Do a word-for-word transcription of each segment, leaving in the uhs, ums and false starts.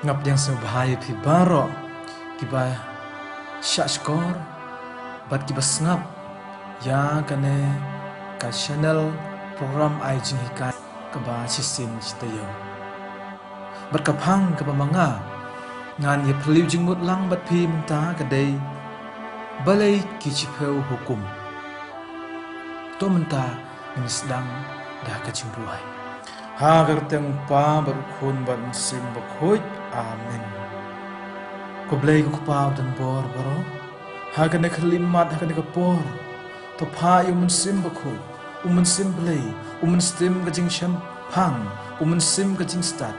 Nga pdiang sngewbha ïa phi baroh kiba shah shkor bad kiba sngap ïa kane ka channel program ai jinghikai kaba shisien shi taïew. Bad ka phang kaba ma nga ngan ïa phylliew jingmut lang bad phi mynta ka dei balei ki shiphew hukum. To mynta ngin sdang da ka jingduwai. Ha ka kyrteng u Kpa bad u Khun bad u Mynsiem Bakhuid. Amen. Ko Blei ko Kpa u don bor baroh, ha kane ka khyllipmat, ha kane ka por, to phah ïa u Mynsiem Bakhuid, u Mynsiem Blei, u Mynsiem ka jingshemphang, u Mynsiem ka jingstad,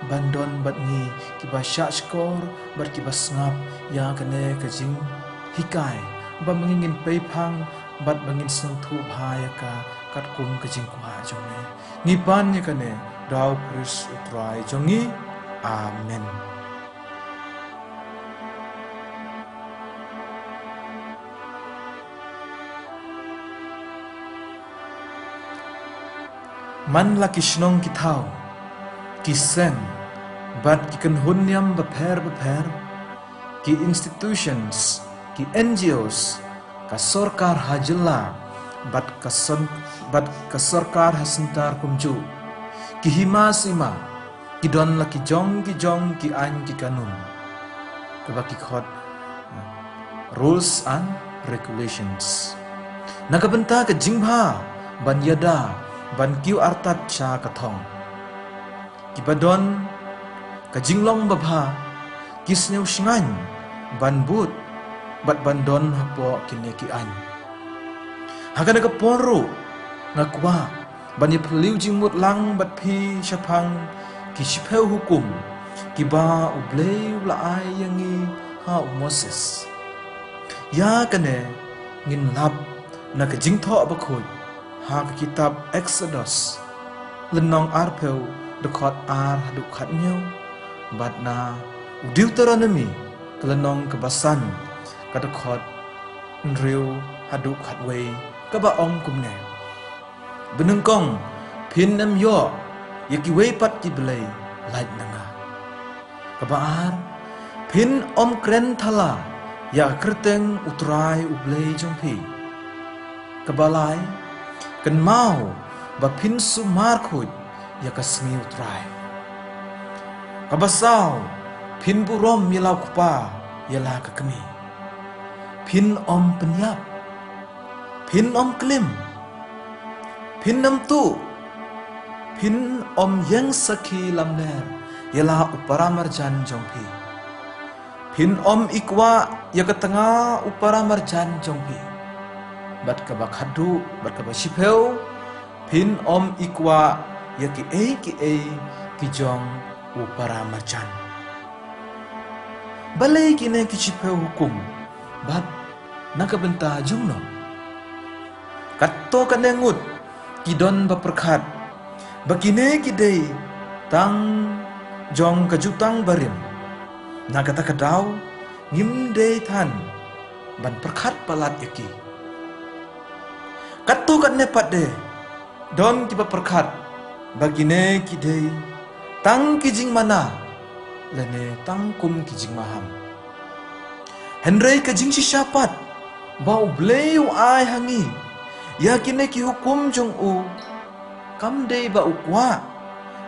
ban don bad ngi kiba shah shkor bad kiba sngap ïa kane ka jinghikai, ba ma ngi ngin peiphang bad ba ngin sngewthuh bha ïa ka katkum ka jingkwah jong me. Ngi pan ïa kane da u Khrist u Trai jong ngi. Amen. Man la ki shnong ki thaw, ki seng bad ki kynhun niam bapher bapher, ki institutions, ki N G Os, ka sorkar ha jylla bad ka son-, bad ka sorkar ha centre kumjuh, ki hima sima, ki don la ki jong ki jong ki aiñ ki kanun, kaba ki khot rules and regulations, na ka bynta ka jingbha ban ïada ban kiew artat sha ka thong. Kiba don ka jinglong babha ki sngewshngaiñ ban bud bad ban don hapoh kine ki aiñ. Ha kane ka por ruh nga kwah ban ïa phylliew jingmut lang bad phi shaphang ki shiphew hukum kiba U Blei u la ai ïa ngi ha u Moses. Ïa kane ngin lap na ka Jingthoh Bakhuid ha ka kitab Exodus, lynnong arphew, dkhot ar haduh khathynñiew, bad na u Deuteronomy, ka lynnong kaba san, ka dkhot hynriew haduh khatwei, kaba ong kumne: Banyngkong phin ym ïoh ïa kiwei pat ki blei lait na nga. Kaba ar, phin ym kren thala ïa ka kyrteng U Trai U Blei jong phi. Kaba lai, kynmaw ba phin sumar khuid ïa ka sngi U Trai. Kaba saw, phin burom ïa la u kpa ïa la ka kmie. Phin ym pynïap. Phin ym klim. Phin ym tuh. Phin ym ïeng sakhi lamler ïa la u paramarjan jong phi. Phin ym ikwah ïa ka tnga u paramarjan jong phi. Bad kaba khatduh, bad kaba shiphew, phin ym ikwah ïa kiei kiei ki jong u paramarjan. Balei kine ki shiphew hukum bad na ka bynta jong no? Katto katne ngut ki don ba pyrkhat ba kine ki dei tang jong ka jutang barim. Na kata ka daw ngim dei than ban pyrkhat palat ïa ki. Katto katne pat de don kiba pyrkhat ba kine ki dei tang ki jingmana lane tang kum ki jingmaham. Hynrei ka jingshisha pat ba U Blei u ai ha ngi ïa kine ki hukum jong u kam dei ba u kwah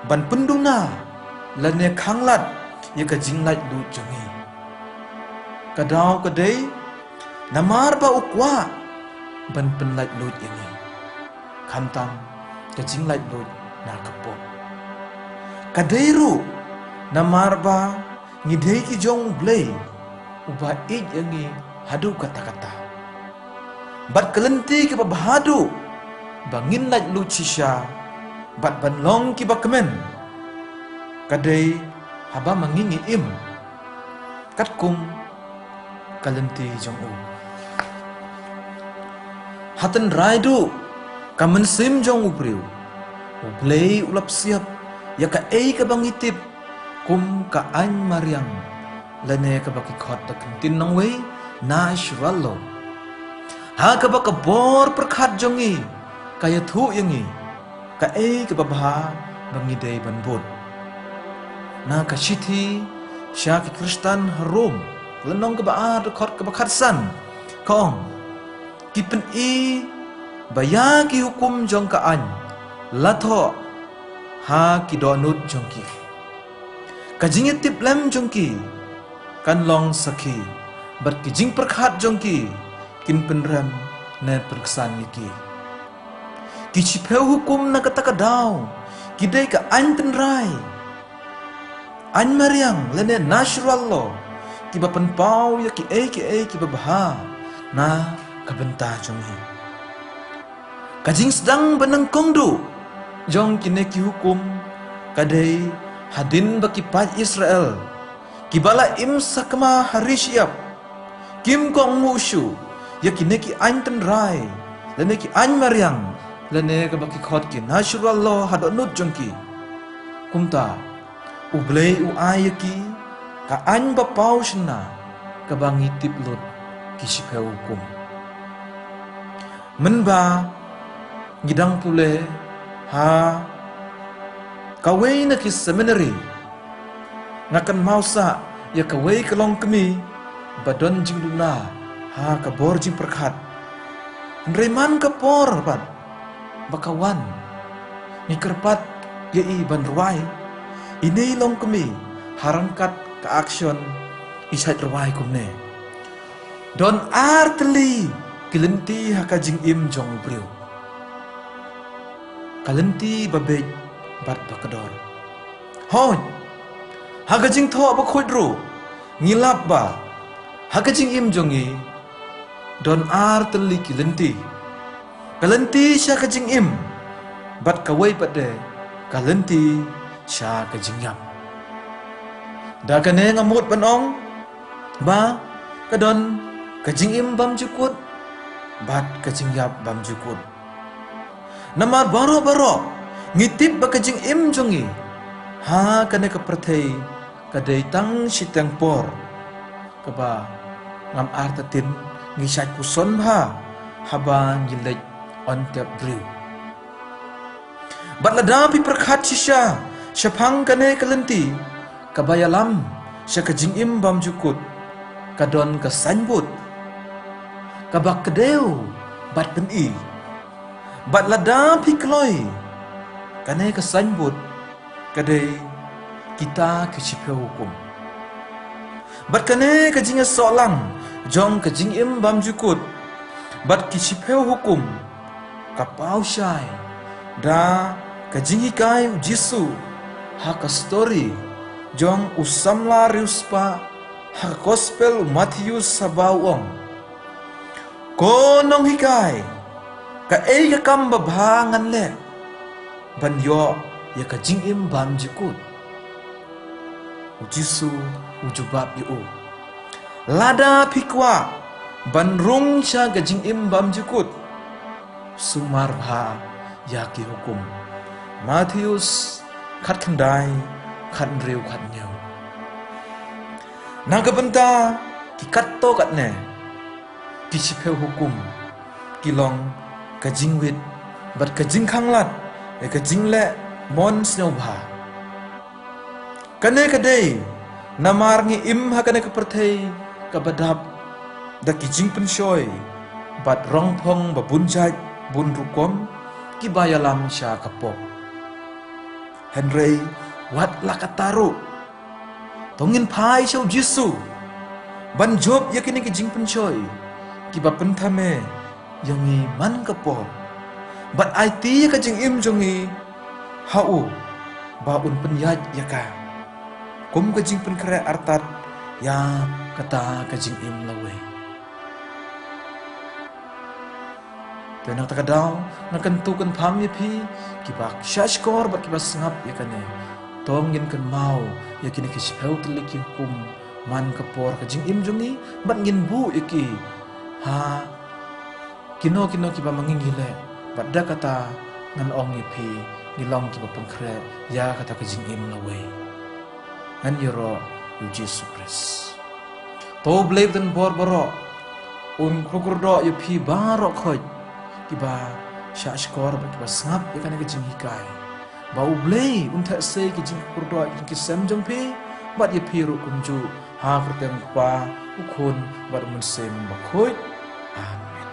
ban pynduna lane khanglad ïa ka jinglaitluid jong ngi. Ka daw ka dei namar ba u kwah ban pynlaitluid ïa ngi, khamtam ka jinglaitluid na ka pop. Ka dei ruh namar ba ngi dei ki jong U Blei uba ïeit ïa ngi haduh katta katta. Bad ka lynti kaba bha haduh ba ngin laitluid shisha bad ban long kiba kmen ka dei haba ma ngi ngi im katkum ka lynti jong u. Ha tynrai duh ka mynsiem jong u briew, U Blei u la psiap ïa kaei kaba ngi tip kum ka aiñ mariang, lane kaba ki khot da ka ktien nongwei natural law. Ha kaba ka bor pyrkhat jong ngi ka ïathuh ïa ngi kaei kaba bha ba ngi dei ban bud. Na ka shithi Sha ki Khristan ha Rom, lynnong kaba ar, dkhot kaba khatsan, ka ong: Ki pyni ba ïa ki hukum jong ka aiñ la thoh ha ki dohnud jong ki. Ka jingïatiplem jong ki kan long sakhi, bad ki jingpyrkhat jong ki kin pynrem ne pynksan ïa ki. Ki shiphew hukum na kata ka daw ki dei ka aiñ tynrai, aiñ mariang lane natural law, kiba pynpaw ïa kiei kiei kiba bha na ka bynta jong ngi. Ka jingsdang ba nyngkong duh jong kine ki hukum ka dei hadien ba ki paid Israel kiba la im sakma ha ri shyiap kim kohnguh shuh ïa kine ki aiñ tynrai lane ki aiñ mariang, lane kaba ki khot ki natural law ha dohnud jong ki. Kumta U Blei u ai ïa ki ka aiñ ba paw shynna, kaba ngi tip lut ki shiphew hukum. Mynba ngi dang pule ha kawei na ki seminary, nga kynmaw sah ïa kawei ka longkmie ba don jingduna ha ka bor jingpyrkhat. Hynrei man ka por pat ba ka wan, ngi kyrpad ïa i ban rwai. Ine i longkmie ha ryngkat ka action i shait rwai kumne: Don ar tylli ki lynti ha ka jingim jong u briew. Ka lynti ba beit bad ba kdor. Hooid, ha ka Jingthoh Bakhuid ruh ngi lap ba ha ka jingim jong ngi don ar tylli ki lynti. Ka lynti sha ka jingim, bad kawei pat de ka lynti sha ka jingïap. Da kane nga mut ban ong ba ka don ka jingim bymjukut bad ka jingïap bymjukut. Namar baroh baroh ngi tip ba ka jingim jong ngi ha kane ka pyrthei ka dei tang shiteng por, kaba ngam artatien ngi shait puson bha haba ngi leit on tep briew. Bad lada phi pyrkhat shisha shaphang kane ka lynti kaba ïalam sha ka jingim bymjukut, ka don ka saiñbud kaba kdew bad pyni. Bad lada phi kloi kane ka saiñbud, ka dei kita ki shiphew hukum. Bad kane ka jingïasoh lang jong ka jingim bymjukut bad ki shiphew hukum ka paw shai da ka jinghikai u Jisu ha ka story jong u samla riewspah ha ka Gospel u Mathaios, haba u ong: Ko nonghikai, kaei ka kam babha ngan leh ban ïoh ïa ka jingim bymjukut? U Jisu u jubab ïa u: Lada phi kwah ban rung sha ka jingim bymjukut, sumar bha ïa ki hukum. Mathaios khatkhyndai, khathynriew, khathynñiew. Na ka bynta ki katto katne, ki shiphew hukum ki long ka jingwit bad ka jingkhanglad ïa ka jingleh mon sngewbha. Kane ka dei namar ngi im ha kane ka pyrthei kaba dap da ki jingpynshoi bad rongphong ba bun jait bun rukom kiba ïalam sha ka pop. Hynrei wat la katta ruh, to ngin phai sha u Jisu ban jop ïa kine ki jingpynshoi kiba pynthame ïa ngi man ka por, bad aiti ïa ka jingim jong ngi ha u ba un pynïaid ïa ka kum ka jingpynkhreh artat ïa kata ka jingim lawei. Te na kata ka daw nga kyntu kynpham ïa phi kiba shahshkor bad kiba sngap ïa kane. To ngin kynmaw ïa kine ki shiphew tylli ki hukum man ka por ka jingim jong ngi bad ngin buh ïa ki ha kino kino kiba ma ngi ngi leh, bad da kata ngan ong ïa phi, ngi long kiba pynkhreh ïa kata ka jingim lawei. Ngan ïaroh ïa u Jisu Khrist. To U Blei ba donbor baroh un kyrkhu ïa phi baroh khoit kiba shahshkor bad kiba sngap ïa kane ka jinghikai. Ba U Blei un theh sei ki jingkyrdoh jong ki sem jong phi, bad ïa phi ruh kumjuh, ha ka kyrteng u Kpa, u Khun, bad u Mynsiem Bakhuid. Amen.